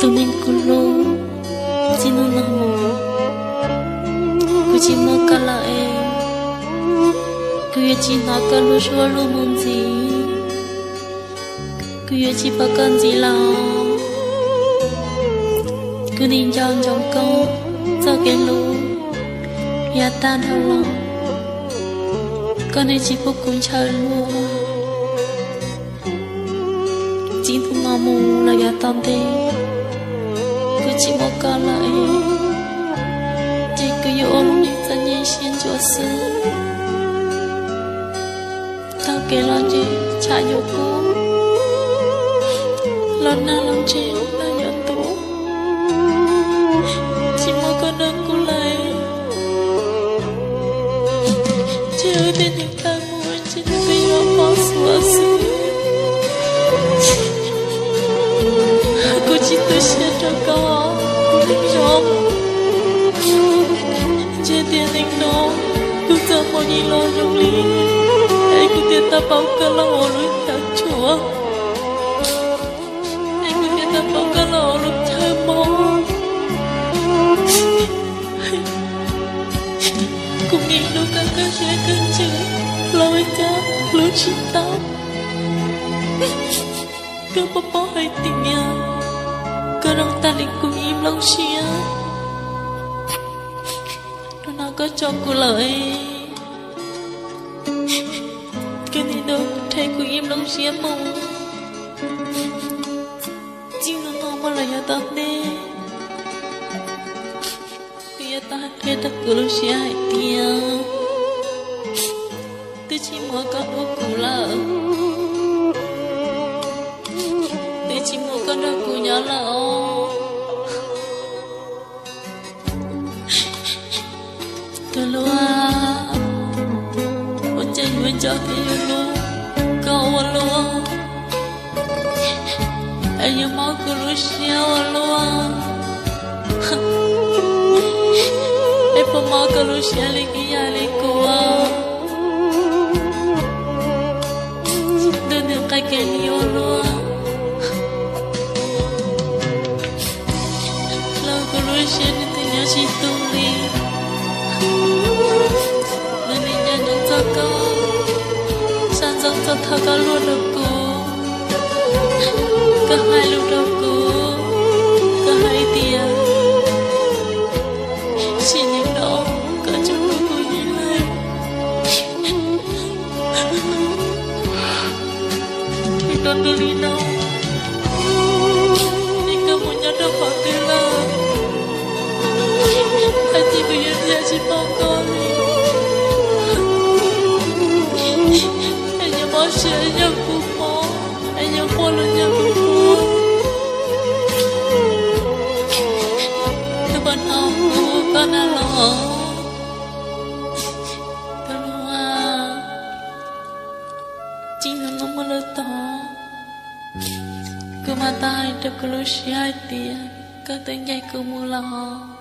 Tus neeg kuv hlub, txij hnub no mus kuv tsis muaj koj lawm es kuv yuav tsis hnov koj lub suab lub moo ntxiv. Kuv yuav tsis pom koj ntxiv lawm. Kuv nim nco ntsoov koj txoj kev hlub yav tag dhau los, koj nim tsis pub kuv ntshaw luag. Txij hnub no mus los yav tom ntej, kuv tsis muaj koj lawm, ces kuv yuav ua lub neej txom nyem siab ntsuav xwb. Taug kev los ntseg tshav yuav kub, los nag los ntseg nag yuav ntuj. Tsis muaj koj nrog kuv lawm, ntshe wb tej neeg tawm mus ntshe nws peb yuav poob xuav xwb. Kuv tsis tu siab rau koj, kuv neeg zoo. Ntshe tias neej no kuv txoj hmoo yeej los zoo li, es kuv thiaj tau pom koj los ua lub chaw tshuam, es kuv thiaj tau pom koj los ua lub chaw mob. Kuv nim hlub koj kawg siab kawg ntsws los ua cas hlub tsis tau. Koj puas paub hais tias koj zoo tag li kuv ib nplooj siab. Hnub no koj tso kuv lawm, koj nim rhe kuv ib nplooj siab mus. Txij hnub no mus los yav tom ntej, kuv yuav tau qhia rau kuv lub siab hais tias twb tsis muaj koj hlub kuv lawm, twb tsis muaj koj nrog kuv nyob lawm os. Tus hlub, ua cas yuav nco thiab yuav hlub koj ua luaj, es yuav mob kuv lub siab ua luaj, es puas mob koj lub siab li ib yam li kuv? Ntuj nws qab kev li ua luaj, los kuv lub siab nws twb nyob tsis tu li. Nws nim nco ntsoov txog koj, xav ntsoov txog thaum koj luag rau kuv, koj hais lus rau kuv, koj hais tias sim neej no koj tsis hlub kuv li lawm. Thaum rau rau li no, es koj mus nyob rau qhov twg lawm? Hais tias kuv yuav ntiag tsis pom koj li. Es nyob mob siab yog kuv mob, es nyob quaj los yog kuv quaj. Tus poj no kuv koj na los. Tus hlub, txij hnub no mus lawm tod, kuv mam tau hais rau kuv lub siab hais tias koj twb ncaim kuv mus lawm.